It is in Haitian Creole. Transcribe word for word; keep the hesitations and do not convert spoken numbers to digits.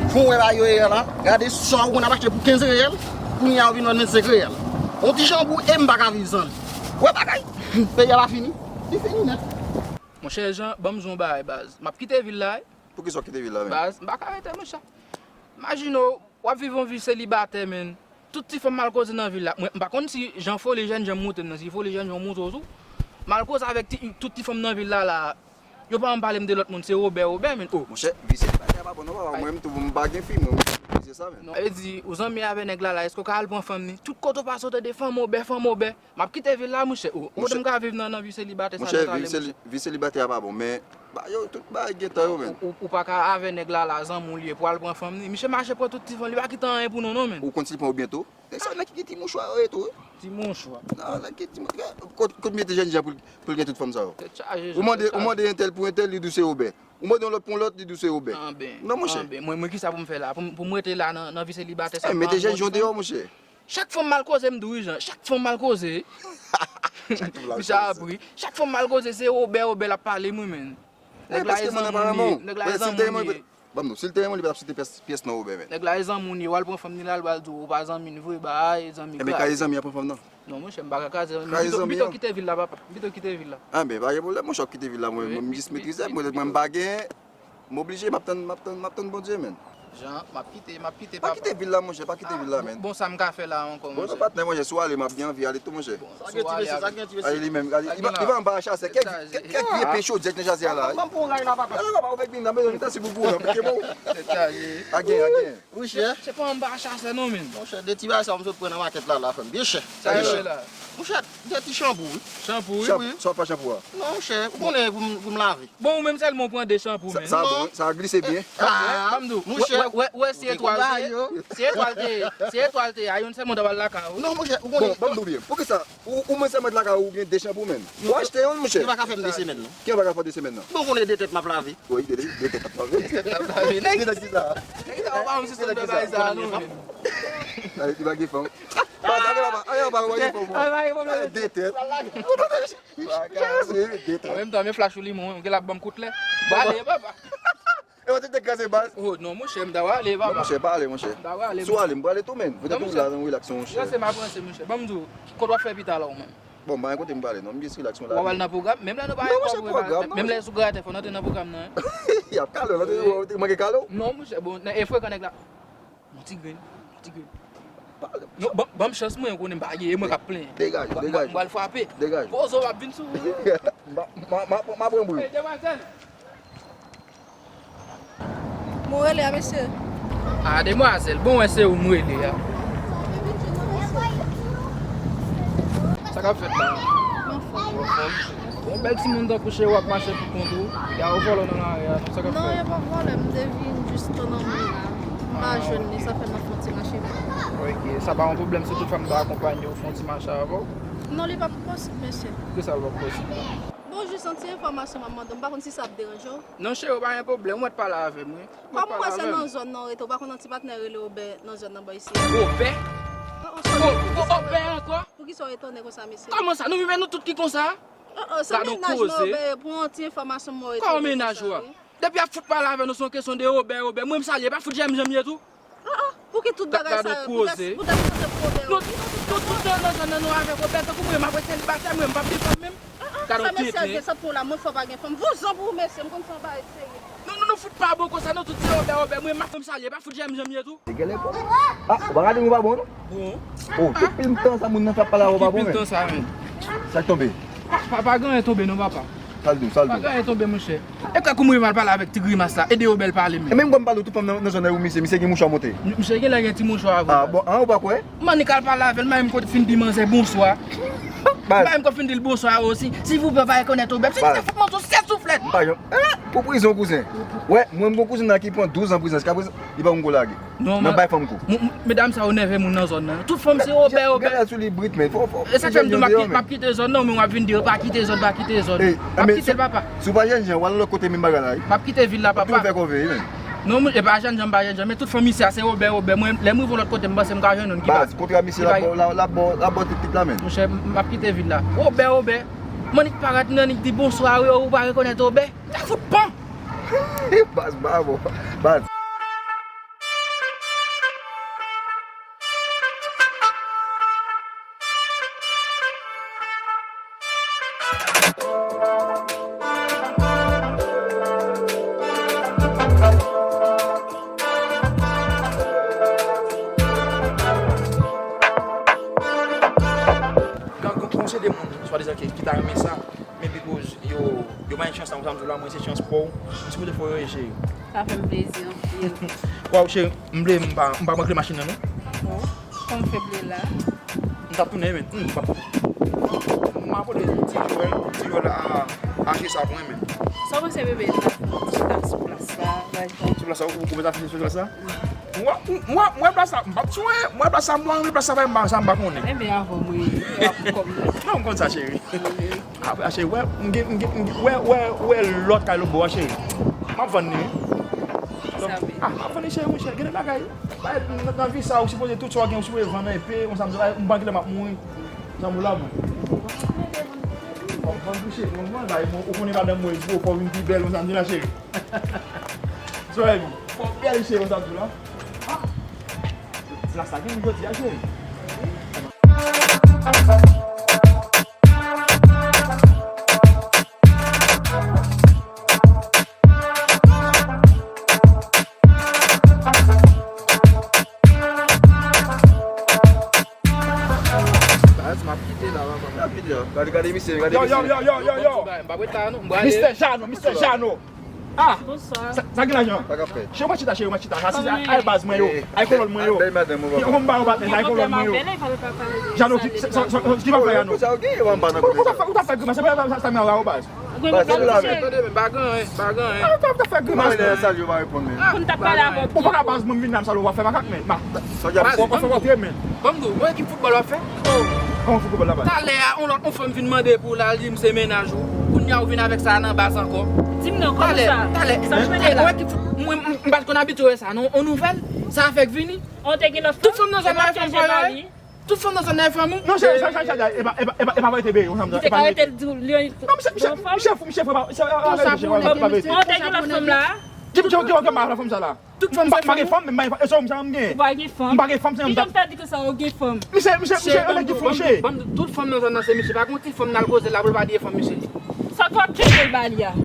Bon, wè bagay yo ye la. Gade sa ou konn ap achte pou kenz reyèl, kounye a ou vin vann vennsenk reyèl. On ti janbou e m pa ka viv san li. Wè bagay, peyi a pa fini. Li fini nèt. Monchè Jan, ban m di w yon bagay, baz. M ap kite vil la, wi. Poukisa w kite vil la, menm? Baz, m pa ka rete, monchè. Imajine w, w ap viv yon vi selibatè, menm. Tout ti fanm m al koze nan vil la. Mwen, m pa konn si jan foli jèn jan moute m nan, si foli jèn jan moute w tou. M al koze avèk ti, tout ti fanm nan vil la, la. Yo pa janm pale m de lòt moun, se Wobè, Wobè, menm. Oh. Monchè, vi selibatè a pa bon non, papa. Mwen menm tou, m pa gen fi, mwen, mwen, se sa, menm. Non, e di, ou zanmi avè nèg la, la, èske w ka al pran fanm ni? Tout kote w pase, w tande fanm Wobè, fanm Wobè. M ap kite vil la, monchè. Oh, kote m ka viv nan, nan vi selibatè sa, monchè, vi seli-, vi selibatè a pa bon, men ba yo tout bagay gen tan yo, menm. Ou, ou, ou pa ka avè nèg la, la, zanmi w li ye, pou al pran fanm ni. Misye mache pran tout ti fanm, li pa kite anyen pou nou, non, menm. Ou konn si li pran ou byento? Nèg sa, nèg ki gen ti mouchwa yo ye tou, wi. Ti mouchwa. Non, nèg ki ti mou-, kot, kot mete jèn jan pou, pou l gen tout fanm sa yo? Tèt chaje, ou mande, ou mande entèl pou entèl, li di w se Wobè. Ou mande yon lòt pou yon lòt, li di w se Wobè. Anben, non, monchè. Anben, mwen, mwen, kisa pou m fè la? Pou m, pou m rete la nan, nan vi selibatè sa, eh, mete jèn jan deyò, monchè. Chak fanm m al koze, m di w, wi, Jan. Chak fanm m al koze. Misye ap ri. Chak fanm m al koze, se Wobè, Wobè l ap pale m, wi, menn. Eh, nèg la e zanmi w li ye. Nèg la e zanmi w li ye. Ban m di w, si l te renmen w, li pa t ap site pyès, pyès non Wobè, menn. Nèg la e zanmi w li ye, w al pran fanm ni la, l pral di w ou pa zanmi n vre, bay, zanmi grav. Ebyen, ka e zanmi an pran fanm nan? Non, monchè, m pa ka kraze zanmi. Kraze zanmi an? M pito kite vil la, papa. M pito kite vil la. Anben, pa gen pwoblèm, monchè, w ap kite vil la, mwen, mwen, m jis metrize, mwen, mwen m pa gen, m oblije, m ap tann, m ap tann, m ap tann Bondye, menn. Jan, m ap kite, m ap kite, papa. Pa kite vil la, monchè, pa kite vil la, menn. Bon, sa m ka fè la ankò, monchè? Bon, non, patnè, monchè, si w ale, m ap gen anvi ale tou, monchè. Bon, si w ale, sa gen ti mesye. Ale li menm, ale, li pa, li pa anba chase, kèk, kèk vye pe chodyè k nan chase a la. Ban m pran yon ray la, papa. Ala, papa, ou fèk vin nan mezon, li ta si pou pou, non, pike bon. Tèt chaje. A gen, a gen. Wi, chè. Se pa anba chase non, menn. Monchè, de ti bagay sa m sot pran nan makèt la, la, frè m. Byen chè. Sa yo la. Monchè, de ti chanpou, wi. Chanpou, wi. Chanpou, sa w ap fè chanpou a? Non, monchè, ou konnen pou m, pou m lave. Bon, ou menm sèlman w pran de chanpou, menn. Sa bon, sa glise byen. Ah, ban m di w, monchè, wè, wè, wè, si etwal te, si etwal te, si etwal te a, youn sèlman ta pral lakay ou. Non, monchè, ou konnen. Bon, ban m di w byen. Poukisa? Ou, ou menm sèlman lakay ou gen de chanpou, menn. Ou achte youn, monchè. Yo pa ka fè m de semèn, non. Ki yo pa ka fè de semèn, non? Bon, ou konnen de tèt m ap lave. Wi, de, de, de tèt m ap lave. De tèt m ap lave. Nèg, de tèt ki sa? Nèg sa, ou pa menm si se de bagay sa, non, menn. Ay, li pa gen fanm. Ay, ay, ay, ay, ay, pa gen fanm, non. Ay, pa gen fanm, non. Ay, de tèt. Bagay, de tèt. An menm tan, men flash ou li, mwen, gen l ap ban m kout lè. Ba ale, papa. E w te te kraze baz? Oh, non, monchè, m ta pral ale, papa. Non, monchè, pa ale, monchè. M ta pral ale, monchè. Si w ale, m prale tou, menn. Poutèt ou la nan relax, monchè. Ranse m ap ranse, monchè. Ban m di w, kote w ap fè pita la, ou menm? Bon, m pa gen kote m prale, non. M jis relax, m lave. W ap al nan pwogram? Menm lè nou pa gen pwogram, menm lè sou gratè, fò n antre nan pwogram nan, en. Y ap kale w, w ap manke kale w. Non, monchè, bon, e frekan nèg la. Yon ti grenn, yon ti grenn. Non, ban, ban m chans mwen, ou konnen m pa gen, e mwen k ap plenyen. Degaje, degaje. M pral frape. Degaje. Poze w ap vin sou. M a, m a, m a, m a pran bri. Hey, demwazèl. Mwen rele a mesye. Ah, demwazèl, bon, wè se ou m rele a. Sa k ap fèt la? Anfòm. Yon bèl timoun tankou Cheri w ap mache pou kont ou. Y a ou vòlò nan lari a, non, sa k ap fèt? Non, yo pa vòlè, m te vin jis tann yon moun la. M pa jwenn li, sa fè m ap fè yon ti mache. Ok, sa pa yon pwoblèm, si tout fwa m ta akonpanye w, fè yon ti mache avè w. Non, li p ap posib, mesye. Poukisa l p ap posib la? Bon, jis yon ti enfòmasyon m ap mande w, m pa konn si sa ap deranje w. Non, cheri, pa gen pwoblèm, ou mèt pale avè m, wi. Kòm m wè se nan zòn nan w rete, ou pa konn yon ti patnè rele Obè nan zòn nan bò isi a? Obè? Oh, oh, Obè ankò? Poukisa w etone konsa, mesye? Kòman sa? Nou menm nou tout ki konsa? Oh, oh, se mennaj mwen, Obè, pou yon ti enfòmasyon mwen etone konsa, wi. Kòman mennaj ou a? Depi y ap fout pale avè nou, se yon kesyon de Obè, Obè. Mwen, m salye, pa fout jèm, jèm ye tou. Ah, ah, pou ki tout bagay sa yo? Poutèt, poutèt nou se pwovè yo. Nou, nou tout nan, nan zòn nan nou avèk Obè, tankou mwen, m ap ret selibatè, mwen, m p ap gen fanm menm. Ah, ah, sa mesye a gen sant pou la, mwen fò pa gen fanm. Vouzan pou ou, mesye, m konn se yon bagay serye. Non, non, nou fout pa bon konsa, nou tout se Obè, Obè, mwen, m ap fè m salye, pa fout jèm, jèm ye tou. Te genlè bon. Ah, ou pa gade nou pa bon, non? Bon. Oh, depi m tan sa, moun nan fè ap pale avè w pa bon, men. Depi m tan sa, men. Sa k tonbe? Pa, pa gen anyen tonbe, non, papa. Sa l di w, sa l di w? Pa gen anyen tonbe, monchè. E kòman ou rive al pale avèk ti grimas la? Ede Obè l pale menm. E menm kòm m pale w, tout fanm nan, nan zòn nan yo misye, misye gen mouchwa monte. Misye genlè gen ti mouchwa avè w. Ah, bon, an, ou pa kwè? M annik al pale avè l, m pa menm konn fin di manzè bonswa. M pa menm konn fin di l bonswa osi. Silvouplè, pa rekonèt Obè. Se ki te fout manzè yon sèl souflèt. M pa janm, eh, pou prizon, kouzen. Wè, mwen, m gon kouzen nan ki pran douz an prizon, jiska prezan, li pa konn ko lage. Non, nan bay fanm kou. Medam sa yo nève moun nan zòn nan. Tout fanm se Obè, Obè. Gade sou li brit, men. Fò, fò. E sa k fè m di w m ap ki-, m ap kite zòn nan, men w ap vin di yo pa kite zòn, pa kite zòn. M ap kite l, papa. Si w pa jènjan, w al lòt kote menm bagay la, wi. M ap kite vil la, papa. Tou fè kòve, wi, men. Non, mwen, e pa jènjan, m pa jènjan, men tout fanm isi a se Obè, Obè. Mwen, lè m rive yon lòt kote, m panse m ka jwenn youn ki pa. Baz, kontra misye la, la, la, la bò tout la, men. Monchè, m ap kite vil la. Obè, Obè. M annik parèt, m annik di bonswa, wi, ou pa rekonèt Obè. M ta fout pan. Baz, bravo. Baz. ta renmen sa. Men because yo, yo bay chans la, konsa m di w la, mwen se chans pa w. M sipoze fè w yo, cheri. Sa fè m plezi anpil. Waw, cheri, m vle, m pa, m pa manke machin nan, non. Bon, kòm fè vle la. M t ap tounen, men. M pa. M ap pote ti jwèl, ti jwèl a, achte sa pou mwen, men. Sa w panse, bebe, n ta fè yon ti chita sou plas la, bay fè. Sou plas la, ou, ou mèt affiche sou plas la? Mwen, mwen, mwen plas la, m p ap tchwe, mwen plas sa, mwen, mwen plas sa, bay m, sa m pa konnen. Enben, avan mwen, mwen ap kòm nan. Non, m konn sa, cheri. Apre, cheri, wè, m gen, m gen, m gen, wè, wè, wè, lòt kay lòt bò a, cheri. M ap vann li, wi. Sa vle. Ah, m ap vann li, cheri, monchè, gen de bagay. Bay, nan, nan vi sa, ou sipoze tout sa w gen, ou sipoze vann epe, konsa m di, m pa gen lè m ap mouri. Sa m la, mwen. M ap vann tou, cheri, mwen, mwen, bay, mwen, ou konnen madanm mwen gwo, fò w vin pi bèl, konsa m di la, cheri. Soleil, fò w bèl, cheri, konsa m di la. Ah! Plas la gen jodi a, cheri. Baz, m ap kite la, papa. M ap kite la. Gade, gade misye, gade misye. Yo, yo, yo, yo, yo, yo. M pa ret la, non. M prale. Mistè Jano, Mistè Jano. Ah! Bonswa. Sa, sa gen lajan? Sa k ap fèt? Cheri, mwen chita, cheri, mwen chita. Asize, ay baz mwen yo, ay kolòn mwen yo. Bèl madanm ou, papa. Yo, konn ba yo batè, ay kolòn mwen yo. Jano, ki, sa, sa, sa, ki va fè, Jano? Sa, ok, yo pa nan kote sa. Ou ta fè grimas, se pa sa, sa, sa, sa, baz. Baz, se la, men. Tande, men, pa gen anyen, pa gen anyen. Ah, ou ta fè grimas, men. Sa, yo pa reponn, men. Pou n ta pale avè w. Ou pa ka baz, mwen vin la, m salò, w ap fè makak, men. Sa, y ap fè, w ap fè, w ap fè, men. Ban m di w, yon ekip foutbòl w ap fè? Kòman foutbòl la, baz? Talè a, yon lòt, yon fanm vin mande pou w la, li di m se mennaj ou. Kounye a, ou vin avèk sa nan baz ankò. Di m non, kòman sa? Talè, talè, talè, yon ekip fout-, mwen, m, m pa t konn abitye wè sa, non, yon nouvèl, sa fèk vini. Tout fanm nan zòn nan fè m vwayay. Tout fanm nan zòn nan fè m. Non, chè, chè, chè, chè, e pa, e pa, e pa, e pa verite, bebe, konsa m di, e pa verite. Non, misye, misye, misye fou, misye fou, e pa, e pa verite, chè, e pa verite. Di m, chè, ok, ok, m pa la fanm sa la. Tout fanm se fanm ou? M pa gen fanm, men m pa gen fanm. E sa w, misye, m gen. M pa gen fanm, se yon. Kijan m fè di konsa ou gen fanm? Misye, misye, misye, yon nèg ki fou, chè. Tout fanm nan zòn nan se misye. Pa gen yon ti fanm n al koze la pou l pa di e fanm misye. Sa k ap kenbe l ba li a?